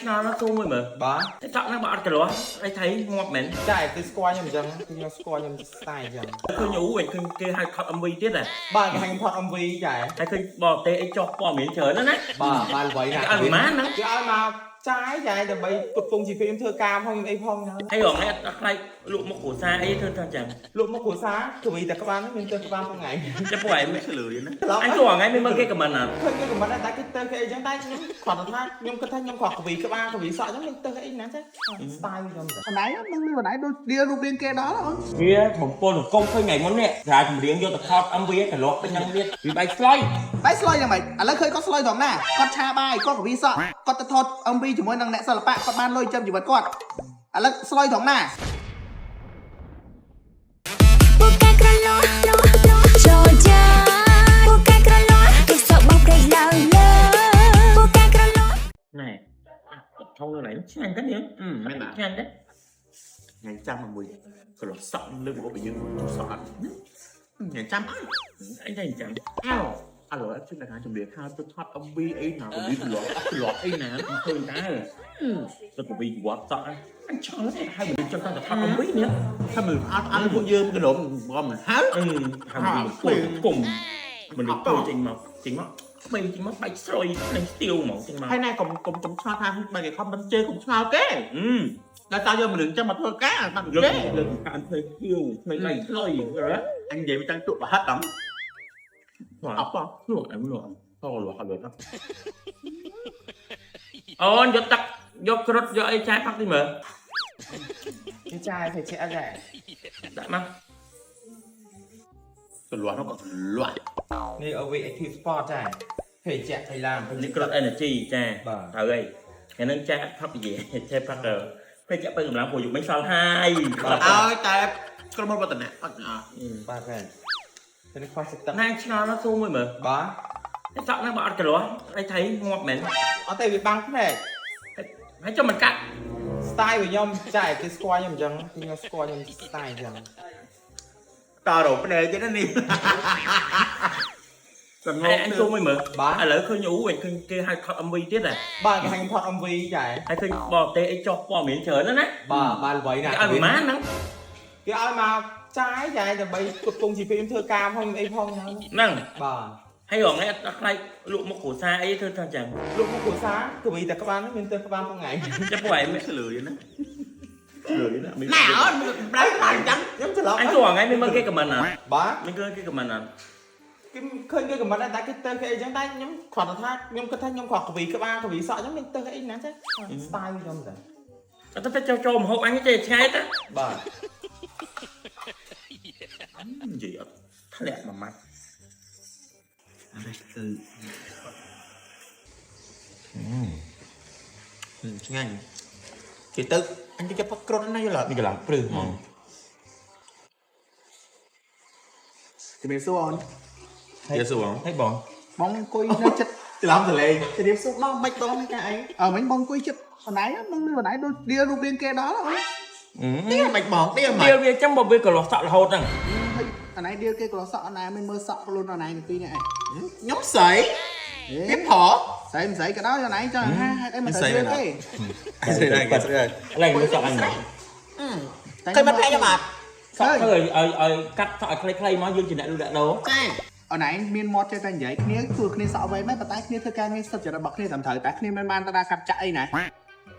ឆ្ងល់ណាស់ទូមួយមើល បាទ តែចក់ហ្នឹងបើអត់កន្លោះអីថៃងាប់មែន ចាគេស្គាល់ខ្ញុំអញ្ចឹងគឺខ្ញុំស្គាល់ខ្ញុំ style អញ្ចឹង ឃើញអូវិញឃើញគេហៅថត MV ទៀតហ៎ បាទគេហៅខ្ញុំថត MV ចា តែឃើញបរទេសអីចោះព័ត៌មានច្រើនណាស់ណា បាទបាទល្បីណាស់ គេឲ្យប្រហែលហ្នឹង គេឲ្យមកចាយចាយដើម្បីផ្គត់ផ្គង់ជីវភាពខ្ញុំធ្វើការផងខ្ញុំអីផងហ្នឹង ហើយរងឯងអត់ខ្លាចលក់មុខគ្រួសារអីធ្វើថាចឹង លក់មកគ្រួសារទ្វីតែក្បាលហ្នឹងមានទៅក្បាលមួយថ្ងៃ ចាំពួកឯង ឆ្លើយណា អញសួរថ្ងៃមានមើលគេខមមិនអត់ ឃើញគេខមមិនដែរតែគេទៅគេអីចឹងតែខ្ញុំគ្រាន់តែថាខ្ញុំគិតថាខ្ញុំគ្រាន់កវីក្បាលកវីសក់ចឹងមានទៅអីណាចា style ខ្ញុំចា បណ្ដៃនឹងមានបណ្ដៃដូចដៀលរូបរាងគេដល់អូន វាបំពន់សង្គមឃើញថ្ងៃមុននេះស្រាចម្រៀងយកទៅថត MV កន្លោះពេញហ្នឹងទៀតវាបែកស្លុយ បាយស្លុយយ៉ាងម៉េចឥឡូវឃើញគាត់ស្លុយត្រង់ណាគាត់ឆាបាយគាត់កវីសក់គាត់ទៅថត MV ជាមួយនឹងអ្នកសិល្បៈគាត់បានលុយចាំជីវិតគាត់ឥឡូវស្លុយត្រង់ណា ពួកកែក្រឡោះឡោះឡោះចូលចាពួកកែក្រឡោះគេសក់បោះព្រៃឡើងលើពួកកែក្រឡោះ ណែថងនៅไหนឆ្ងាញ់ទៅនេះ មែនតា ឆ្ងាញ់ទៅ ថ្ងៃចាំមួយកន្លោះសក់លើកមកបើយើងសក់អត់ថ្ងៃចាំអត់ អញតែអញ្ចឹង អោឥឡូវជិះថាជំរាបថាទៅថត MV អីណាកវីក្លោះក្លោះអីណា ឃើញតើទៅកវីវត្តសក់អញឆ្ងល់តែហៅមនុស្សចង់ទៅថត MV នេះ ថាមើលអត់អត់ពួកយើងកន្លងកំហៅ អឺហៅមនុស្សគុំមនុស្សគុំចេញមកចេញមកក្មេងចេញមកបែកស្រុយនឹងស្ទៀវហ្មងចេញមក ហើយណែកុំកុំកុំឆ្ងល់ថាបើគេខំមិនជេរកុំឆ្ងល់គេ អឺ ដល់តើយកមនុស្សចាំមកធ្វើការបាត់ លើក គេ លើកអានភ្លេខៀវភ្លេខដៃស្លុយហ៎ អញនិយាយមិនតាំងទុកប្រហិតដល់អត់បង លក់អញលក់តលក់អត់លក់អូនយកទឹកយកគ្រុតយកអីចាយផឹកតិចមើល គេចាយភេជ្ជៈអត់ចា ដាក់មក កន្លោះនោះក៏កន្លោះ នេះ OV Active Sport ចាភេជ្ជៈថៃឡាន នេះគ្រុត energy ចា បាទ ត្រូវហើយថ្ងៃហ្នឹងចាផឹកនិយាយចេះផឹកពេលចាក់ទៅកម្លាំងព្រោះយប់មិញសល់ហើយ ឲ្យតែក្រុមហ៊ុនវឌ្ឍនៈអត់អត់ បាទបាទនេះខ្វះទឹកទឹក ណែឆ្ងល់ណាស់សួរមួយមើល បាទ តែសក់ហ្នឹងបើអត់កន្លោះអីថៃងាប់មែន អត់ទេវាបាំងភ្នែក ហើយចុះមិនកាត់ style របស់ខ្ញុំចាគេស្គាល់ខ្ញុំអញ្ចឹងគឺខ្ញុំស្គាល់ខ្ញុំ style អញ្ចឹង តរោភ្នែកទៀតនេះសង អញសួរមួយមើល បាទ ឥឡូវឃើញអូវិញឃើញគេហៅថត MV ទៀតហ៎ បាទគេហៅខ្ញុំថត MV ចា ហើយឃើញបរទេសអីចោះព័ត៌មានច្រើនណាស់ណា បាទបាទល្បីណាស់ គេឲ្យប្រហែលហ្នឹង គេឲ្យមកចាយចាយដើម្បីផ្គត់ផ្គង់ជីវភាពខ្ញុំធ្វើការផងខ្ញុំអីផងហ្នឹង ហ្នឹង បាទ ហើយរងឯងអត់ខ្លាចលក់មុខគ្រួសារអីធ្វើថាចឹង លក់មកគ្រួសារទ្វីតែក្បាលហ្នឹងមានទៅក្បាលមួយថ្ងៃ ចាំពួកឯង ឆ្លើយណា ឆ្លើយណា ណែអូនប្រែឡើងចឹង ខ្ញុំច្រឡំ អញសួរថ្ងៃមានមើលគេខមមិនអត់ បាទ មានឃើញគេខមមិនអត់ គេឃើញគេខមមិនដែរតែគេទៅគេអីចឹងតែខ្ញុំគ្រាន់តែថាខ្ញុំគិតថាខ្ញុំគ្រាន់កវីក្បាលកវីសក់ចឹងមានទៅអីណាចា style ខ្ញុំចា អត់ទៅចូលចូលមហូបអញទេឆ្ងាយទៅ បាទ និយាយអត់ធ្លាក់មួយម៉ាត់ នេះគឺឆ្ងាញ់គេទៅអញទៅចាប់ផឹកគ្រុនណាយល់អត់ នេះកន្លងព្រឹសហ្មង ជំរាបសួរអូន យល់សួរហើយបង បងអង្គុយនៅចិត្ត ច្រឡំសលេង ជំរាបសួរបងមិនបងកាអីអើមិញបងអង្គុយចិត្តបណ្ដៃនឹងមានបណ្ដៃដូចដៀលរូបរាងគេដល់អូន នេះមិនបងនេះមិន ទៀលវាចឹងបើវាកន្លោះសក់រហូតហ្នឹង ហើយអាណៃដៀលគេក៏សក់អាណៃមិនមើលសក់ខ្លួនអាណៃទាំងពីរនេះឯង ខ្ញុំស្រីវាផ ស្រីមិនស្រីក៏ដោយអាណៃចង់ហាហេតុអីមិនត្រូវដៀលគេ ស្រីដែរគេស្រីដែរ ឥឡូវមើលសក់អញ ឃើញមិនផែខ្ញុំអត់ សក់ធ្វើឲ្យឲ្យកាត់សក់ឲ្យខ្លីៗមកយើងជាអ្នកលក់ដាក់ដូរ ចា អូនឯងមានមាត់ចេះតែនិយាយគ្នាគឺគ្នាសក់វែងមែនប៉ុន្តែគ្នាធ្វើការងារសិតចរិតរបស់គ្នាត្រឹមត្រូវតែគ្នាមិនបានទៅដល់កាប់ចាក់អីណា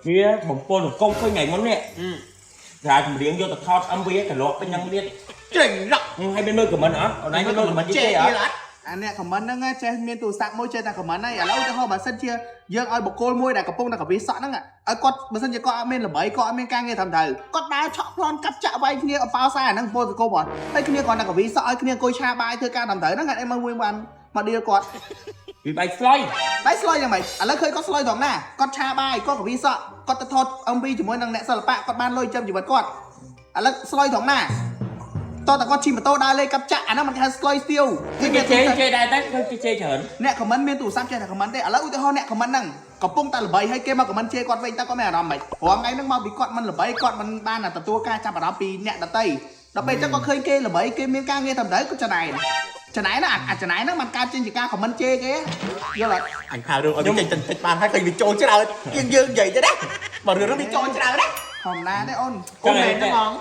វាបំពន់សង្គមឃើញថ្ងៃមុននេះស្រាចម្រៀងយកទៅថត MV កន្លោះពេញហ្នឹងទៀត ចេញរក ហើយមានមើលខមមិនអត់អូនឯងមានមើលខមមិន ចេ គេអត់ អត់ អាអ្នកខមមិនហ្នឹងចេះមានទូរស័ព្ទមួយចេះតែខមមិនហើយឥឡូវឧទាហរណ៍បើសិនជាយើងឲ្យបុគ្គលមួយដែលកំពុងតែកវីសក់ហ្នឹងឲ្យគាត់បើសិនជាគាត់អត់មានល្បីគាត់អត់មានការងារត្រឹមត្រូវគាត់ដើរឆក់ប្លន់កាប់ចាក់វាយគ្នាអបោសារហ្នឹងពលសង្គមអត់ហើយគ្នាគាត់តែកវីសក់ឲ្យគ្នាអង្គុយឆាបាយធ្វើការត្រឹមត្រូវហ្នឹងហេតុអីមកមួយបានមកដៀលគាត់ វាបែកស្លុយ បាយស្លុយយ៉ាងម៉េចឥឡូវឃើញគាត់ស្លុយត្រង់ណាគាត់ឆាបាយគាត់កវីសក់គាត់ទៅថត MV ជាមួយនឹងអ្នកសិល្បៈគាត់បានលុយចាំជីវិតគាត់ឥឡូវស្លុយត្រង់ណាតោះតែគាត់ជិះម៉ូតូដើរលេងកាប់ចាក់អាហ្នឹងមិនគេហៅស្លុយស្ទាវ គឺគេជេរជេរដែរតែគឺគេជេរច្រើន អ្នកខមមិនមានទូរស័ព្ទចេះតែខមមិនទេឥឡូវឧទាហរណ៍អ្នកខមមិនហ្នឹងកំពុងតែល្បីហើយគេមកខមមិនជេរគាត់វិញតើគាត់មានអារម្មណ៍ម៉េចរាល់ថ្ងៃហ្នឹងមកពីគាត់មិនល្បីគាត់មិនបានទទួលការចាប់អារម្មណ៍ពីអ្នកដទៃដល់ពេលអញ្ចឹងគាត់ឃើញគេល្បីគេមានការងារត្រឹមត្រូវគាត់ច្នៃ ចំណែកណាអាចំណែកហ្នឹងมันកើតចេញជាការ comment ជេរគេយល់អត់ អញផារឿងឲ្យវាចេញតិចបានហើយឃើញវាចូលច្រើនយើងយើងនិយាយទៅណាបើរឿងហ្នឹងវាចូលច្រើនណា ធម្មតាទេអូន កូនមែនហ្នឹងហ្មង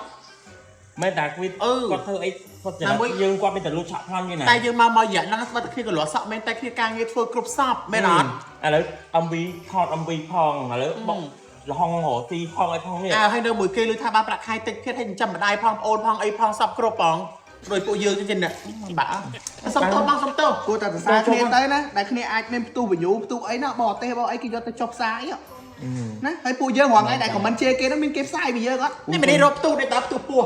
មែនតាគាត់គាត់ធ្វើអីគាត់ចំណាយើងគាត់មានតែលួចឆក់ប្លន់គេណា តែយើងមកមករយៈហ្នឹងស្បាត់តែគ្នាក៏លាស់សក់មែនតែគ្នាការងារធ្វើគ្រប់សពមែនអត់ ឥឡូវ MV ថត MV ផងឥឡូវបុកលហងរកទីផងអីផងនេះ អើហើយនៅមួយគេលុយថាបានប្រាក់ខែតិចទៀតហើយចិញ្ចឹមម្ដាយផងប្អូនផងអីផងសពគ្រប់ផងដោយពួកយើងចឹងណាបាក់សុំទោសបងសុំទោស គួរតែសរសើរគ្នាទៅណាដែលគ្នាអាចមានផ្ទុះវញូផ្ទុះអីណាបរទេសបរអីគេយកទៅចុះផ្សាយណាហើយពួកយើងរាល់ថ្ងៃដែល comment ជេរគេហ្នឹងមានគេផ្សាយពីយើងអត់ នេះមិននេះរកផ្ទុះនេះដល់ផ្ទុះពោះ